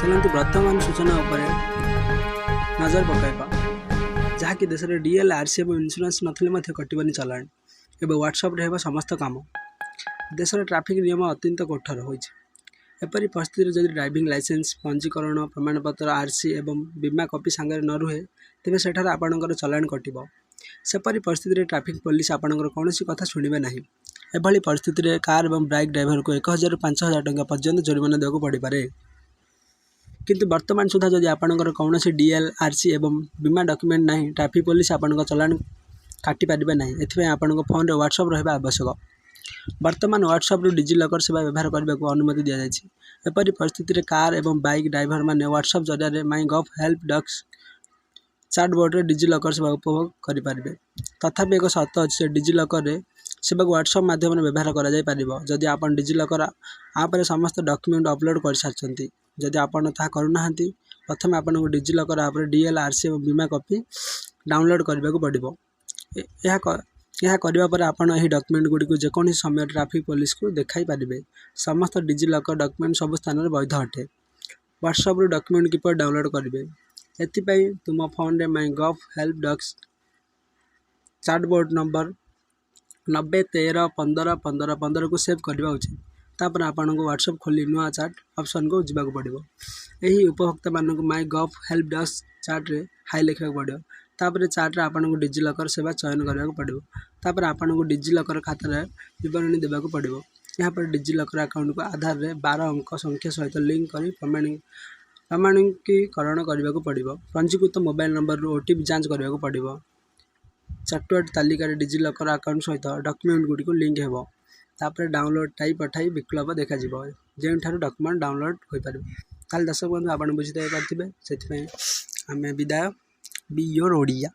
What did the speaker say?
ଚାଲନ୍ତୁ, ବର୍ତ୍ତମାନ ସୂଚନା ଉପରେ ନଜର ପକାଇବା, ଯାହାକି ଦେଶରେ ଡିଏଲ୍, ଆର୍ସି ଏବଂ ଇନ୍ସୁରାନ୍ସ ନଥିଲେ ମଧ୍ୟ କଟିବନି ଚାଲାଣ। ଏବେ ହ୍ୱାଟ୍ସଆପ୍ରେ ହେବ ସମସ୍ତ କାମ। ଦେଶର ଟ୍ରାଫିକ୍ ନିୟମ ଅତ୍ୟନ୍ତ କଠୋର ହୋଇଛି। ଏପରି ପରିସ୍ଥିତିରେ ଯଦି ଡ୍ରାଇଭିଂ ଲାଇସେନ୍ସ, ପଞ୍ଜୀକରଣ ପ୍ରମାଣପତ୍ର, ଆର୍ସି ଏବଂ ବୀମା କପି ସାଙ୍ଗରେ ନ ରୁହେ, ତେବେ ସେଠାରେ ଆପଣଙ୍କର ଚାଲାଣ କଟିବ। ସେପରି ପରିସ୍ଥିତିରେ ଟ୍ରାଫିକ୍ ପୋଲିସ ଆପଣଙ୍କର କୌଣସି କଥା ଶୁଣିବେ ନାହିଁ। ଏଭଳି ପରିସ୍ଥିତିରେ କାର୍ ଏବଂ ବାଇକ୍ ଡ୍ରାଇଭରକୁ 1000ରୁ 5000 ଟଙ୍କା ପର୍ଯ୍ୟନ୍ତ ଜୋରିମାନା ଦେବାକୁ ପଡ଼ିପାରେ। କିନ୍ତୁ ବର୍ତ୍ତମାନ ସୁଦ୍ଧା ଯଦି ଆପଣଙ୍କର କୌଣସି ଡିଏଲ୍, ଆର୍ସି ଏବଂ ବୀମା ଡକ୍ୟୁମେଣ୍ଟ ନାହିଁ, ଟ୍ରାଫିକ୍ ପୋଲିସ ଆପଣଙ୍କ ଚାଲାଣ କାଟିପାରିବେ ନାହିଁ। ଏଥିପାଇଁ ଆପଣଙ୍କ ଫୋନରେ ହ୍ୱାଟ୍ସଆପ୍ ରହିବା ଆବଶ୍ୟକ। ବର୍ତ୍ତମାନ ହ୍ୱାଟ୍ସଆପ୍ରୁ ଡିଜିଲକର୍ ସେବା ବ୍ୟବହାର କରିବାକୁ ଅନୁମତି ଦିଆଯାଇଛି। ଏପରି ପରିସ୍ଥିତିରେ କାର୍ ଏବଂ ବାଇକ୍ ଡ୍ରାଇଭରମାନେ ହ୍ୱାଟ୍ସଆପ୍ ଜରିଆରେ ମାଇ ଗଭ୍ ହେଲ୍ପ ଡେସ୍କ ଚାଟବୋଟ୍ରେ ଡିଜିଲକର୍ ସେବା ଉପଭୋଗ କରିପାରିବେ। ତଥାପି ଏକ ସର୍ତ୍ତ ଅଛି ଯେ ଡିଜିଲକର୍ରେ ସେବାକୁ ହ୍ୱାଟ୍ସଆପ୍ ମାଧ୍ୟମରେ ବ୍ୟବହାର କରାଯାଇପାରିବ, ଯଦି ଆପଣ ଡିଜିଲକର୍ ଆପ୍ରେ ସମସ୍ତ ଡକ୍ୟୁମେଣ୍ଟ ଅପଲୋଡ଼୍ କରିସାରିଛନ୍ତି। ଯଦି ଆପଣ ତାହା କରୁନାହାନ୍ତି, ପ୍ରଥମେ ଆପଣଙ୍କୁ ଡିଜିଲକର୍ ଆପ୍ରେ ଡିଏଲ୍, ଆର୍ସି ଏବଂ ବୀମା କପି ଡାଉନଲୋଡ଼୍ କରିବାକୁ ପଡ଼ିବ। ଏହା କରିବା ପରେ ଆପଣ ଏହି ଡକ୍ୟୁମେଣ୍ଟ ଗୁଡ଼ିକୁ ଯେକୌଣସି ସମୟରେ ଟ୍ରାଫିକ୍ ପୋଲିସକୁ ଦେଖାଇ ପାରିବେ। ସମସ୍ତ ଡିଜିଲକର୍ ଡକ୍ୟୁମେଣ୍ଟ ସବୁ ସ୍ଥାନରେ ବୈଧ ଅଟେ। ହ୍ୱାଟ୍ସଆପ୍ରୁ ଡକ୍ୟୁମେଣ୍ଟ କିପରି ଡାଉନଲୋଡ଼୍ କରିବେ? ଏଥିପାଇଁ ତୁମ ଫୋନରେ MyGov help desk chatbot number 9013151515କୁ ସେଭ୍ କରିବା ଉଚିତ। ତାପରେ ଆପଣଙ୍କୁ ହ୍ୱାଟ୍ସଆପ୍ ଖୋଲି ନୂଆ ଚାଟ୍ ଅପସନ୍କୁ ଯିବାକୁ ପଡ଼ିବ। ଏହି ଉପଭୋକ୍ତାମାନଙ୍କୁ ମାଇ ଗଭ୍ ହେଲ୍ପ ଡେସ୍କ ଚାଟ୍ରେ ହାଇ ଲେଖିବାକୁ ପଡ଼ିବ। ତାପରେ ଚାଟ୍ରେ ଆପଣଙ୍କୁ ଡିଜିଲକର୍ ସେବା ଚୟନ କରିବାକୁ ପଡ଼ିବ। ତାପରେ ଆପଣଙ୍କୁ ଡିଜିଲକର୍ ଖାତାରେ ବିବରଣୀ ଦେବାକୁ ପଡ଼ିବ। ଏହାପରେ ଡିଜିଲକର୍ ଆକାଉଣ୍ଟକୁ ଆଧାରରେ 12 ଅଙ୍କ ସଂଖ୍ୟା ସହିତ ଲିଙ୍କ କରି ପ୍ରମାଣୀକରଣ କରିବାକୁ ପଡ଼ିବ। ପଞ୍ଜୀକୃତ ମୋବାଇଲ ନମ୍ବରରୁ ଓଟିପି ଯାଞ୍ଚ କରିବାକୁ ପଡ଼ିବ। ଚାଟୱାର୍ଡ଼ ତାଲିକାରେ ଡିଜିଲକର୍ ଆକାଉଣ୍ଟ ସହିତ ଡକ୍ୟୁମେଣ୍ଟ ଗୁଡ଼ିକୁ ଲିଙ୍କ ହେବ। ତାପରେ ଡାଉନଲୋଡ଼୍ ଟାଇପ୍ ପଠାଇ ବିକଳ୍ପ ଦେଖାଯିବ, ଯେଉଁଠାରୁ ଡକ୍ୟୁମେଣ୍ଟ ଡାଉନଲୋଡ଼୍ ହୋଇପାରିବ। ତାହେଲେ ଦର୍ଶକ ବନ୍ଧୁ, ଆପଣ ବୁଝିପାରିଥିବେ। ସେଥିପାଇଁ ଆମେ ବିଦାୟ। ବି your Odia.